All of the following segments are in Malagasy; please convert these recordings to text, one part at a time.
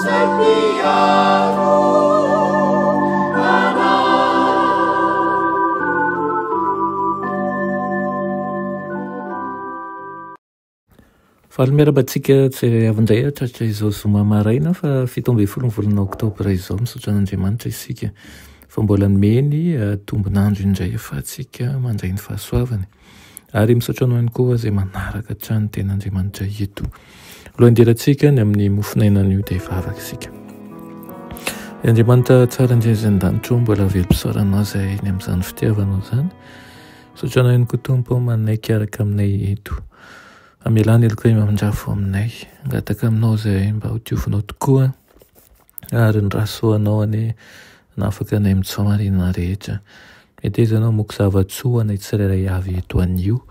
izay mpiaro anay. Faly miarahaba antsika tsirairay avy indray hatratra izao zoma maraina fa 17 ny volana oktobra izao. Misaotra an'Andriamanitra isika fa mbola nomeny tombon'andro indray ahafahantsika mandray ny fahasoavany. Ary misaotra anao ihany koa izay manaraka hatrany ny tenin'Andriamanitra eto. Aloha handerantsika ny amin'ny mofon'aina anio dia hivavaka isika. Ry Andriamanitra tsara indrindra izay an-danitra ô, mbola velom-pisaorana Anao izahay ny amin'izany fitiavanao izany. Misaotra Anao ihany koa Tompo manaiky hiaraka aminay eto. Amelà ny heloka mamindrafo aminay. Angataka aminao izahay mba ho diovinao tokoa. Ary ny rasoanao anie nahafaka anay amin'ny tsy fahamarinana rehetra. Meteza Ianao hamoky zava-tsoa ho anay tsirairay avy eto anio.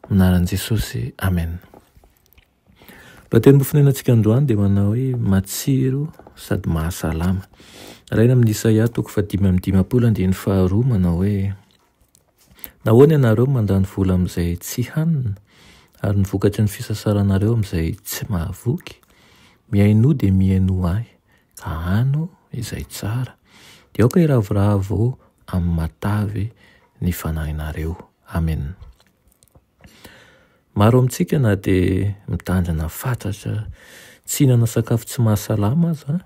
Amin'ny anaran'i Jesosy. Amen. Lohateny mofonenantsika androany dia manao hoe matsiro sady mahasalama. Alaina amin'ny Isaia toko fahadimy amby dimampolo andininy faharoa manao hoe Nahoana ianareo mandany vola amin'izay tsy hanina, ary ny vokatry ny fisasaranareo amin'izay tsy mahavoky? Mihainoa dia mihainoa ahy, ka hano izay tsara. Dia aoka hiravoravo amin'ny matavy ny fanahinareo. Amena. Maro amintsika na dia mitandrina fatratra tsy hihinana sakafo tsy mahasalama aza,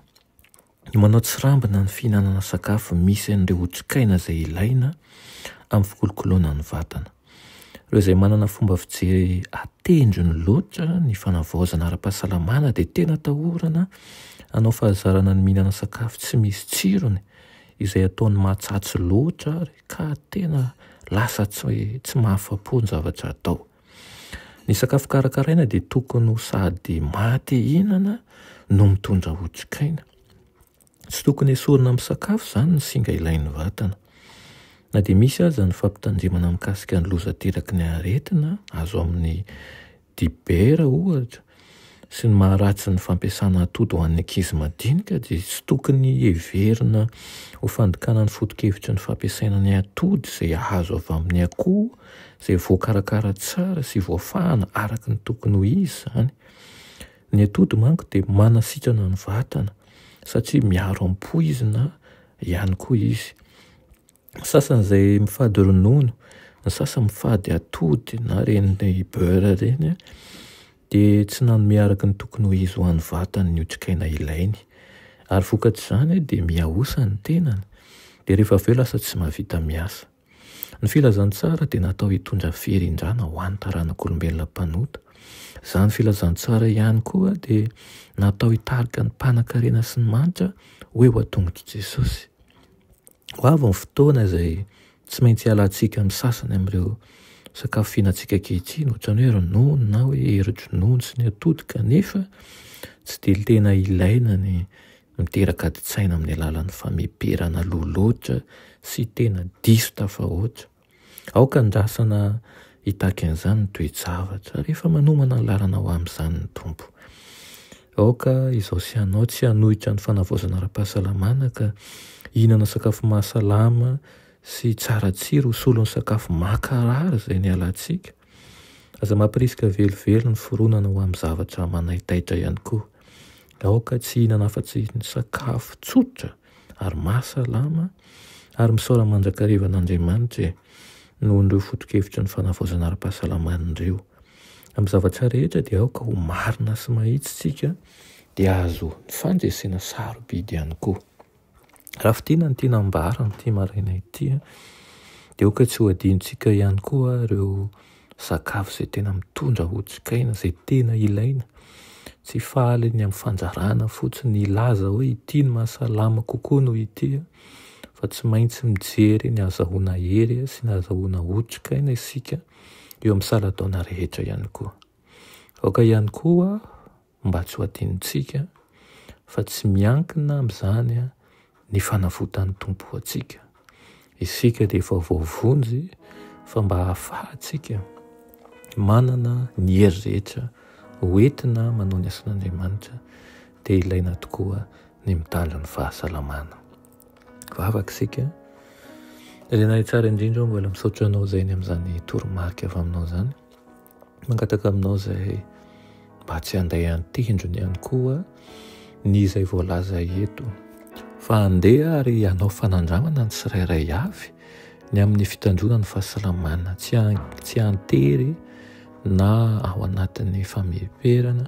Ny manao tsirambina ny fihinanana sakafo misy an'ireo otrikaina izay ilaina amin'ny fikolokoloana ny vatana. Ireo izay manana fomba fijery atendrony loatra ny fanavaozana ara-pahasalamana dia tena atahorana hanao fahazarana ny mihinana sakafo tsy misy tsirony izay ataony mahatsatso loatra ary ka tena lasa tsy tsy mahafa-po ny zavatra atao. Ny sakafo karakaraina dia tokony ho sady maha-te hihinana no mitondra otrikaina. Tsy tokony esorina amin'ny sakafo izany ny singa ilain'ny vatana. Na dia misy aza ny fampitandremana mikasika ny loza ateraky ny aretina azo amin'ny dibera ohatra, sy ny maharatsy ny fampiasana atody ho an'ny ankizy madinika dia tsy tokony heverina ho fandikana ny foto-kevitry ny fampiasaina ny atody izay azo avy amin'ny akoho izay voakarakara tsara sy voafahana araka ny tokony ho izy izany. Ny atody manko dia manasitrana ny vatana satria miaro amin'ny poizina ihany koa izy. Ny sasany izay mifady ronono, ny sasany mifady atody na ireny beurre ireny dia tsy nanome araka ny tokony ho izy ho an'ny vatany ny otrikaina ilainy. Ary vokatr'izany dia mihaosa ny tenany, dia rehefa avy eo lasa tsy mahavita miasa. Ny filazantsara dia natao hitondra firindrana ho an'ny taranak'olombelona mpanota. Izany filazantsara ihany koa dia natao hitarika ny mpanankarena sy ny mantra ho eo an-tongotr'i Jesosy. Ho avy ny fotoana izay tsy maintsy hialantsika amin'ny sasany amin'ireo sakafo fihinantsika ankehitriny, ohatran'ny hoe ronono na hoe herin-dronono sy ny atody, kanefa tsy dia tena ilaina ny miteraka adin-tsaina amin'ny alalan'ny fameperana aloha loatra sy tena diso tafahoatra. Aoka andrasana hitaky an'izany ny toe-javatra rehefa manomana ny lalana ho amin'izany ny Tompo. Aoka izao sy ianao tsy hanohitra ny fanavaozana ara-pahasalamana ka hihinana sakafo mahasalama sy tsara tsiro ho solon'ny sakafo mankarary izay nialantsika. Aza mampirisika velively ny fironana ho amin'ny zavatra manaitaitra ihany koa. Aoka tsy hihinana afa-tsy ny sakafo tsotra ary mahasalama ary misaora mandrakariva an'Andriamanitra e, noho ireo foto-kevitry ny fanavaozana ara-pahasalamana ireo. Amin'ny zavatra rehetra dia aoka ho marina sy mahitsy isika dia azo ny fandresena sarobidy ihany koa. Raha fintinina ny tiana ambara amin'ity maraina ity dia aoka tsy ho adinontsika ihany koa ireo sakafo izay tena mitondra otrikaina, izay tena ilaina. Tsy faly ny amin'ny fandrarana fotsiny hilaza hoe ity no mahasalama kokoa noho ity, fa tsy maintsy mijery ny ahazahoana hery sy ny ahazahoana otrikaina isika eo amin'ny salan-taona rehetra ihany koa. Aoka ihany koa mba tsy ho adinontsika fa tsy miankina amin'izany ny fanavotan'ny Tompo ho antsika. Isika dia efa voavonjy fa mba hahafahantsika manana ny hery rehetra ho entina manao ny asan'Andriamanitra dia ilaina tokoa ny mitandro ny fahasalamana. Vavaka isika. Ry Ray tsara indrindra, mbola misaotra anao izay ny amin'izany toromarika avy aminao izany. Mangataka aminao izahay mba tsy handeha an-tendrony ihany koa ny izay voalaza eto. Fa andeha ary hanao fanandramana ny tsirairay avy ny amin'ny fitandroana ny fahasalamana, tsy tsy an-tery na ao anatin'ny fameperana,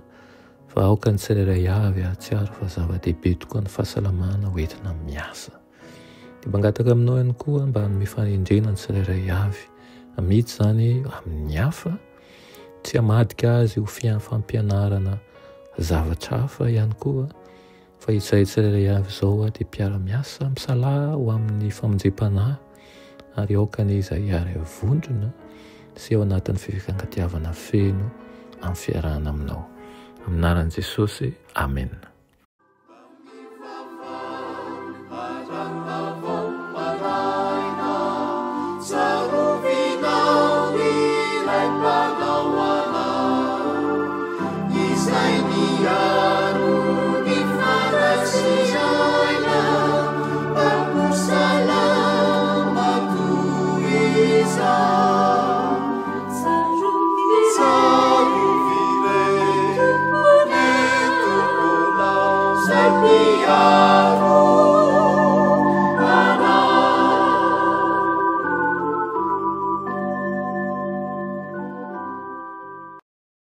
fa aoka ny tsirairay avy hahatsiaro fa zava-dehibe tokoa ny fahasalamana ho entina miasa. Dia mangataka aminao ihany koa mba hanome fahendrena ny tsirairay avy, amidy izany amin'ny hafa, tsy hamadika azy ho fampianarana zavatra hafa ihany koa, Fa izahay tsirairay avy izao dia mpiara-miasa misalahy ho amin'ny famonjem-panahy, ary aoka anie izahay hiara-hivondrona sy ao anatin'ny fifankatiavana feno amin'ny fiarahana aminao. Amin'ny anaran'i Jesosy, amena.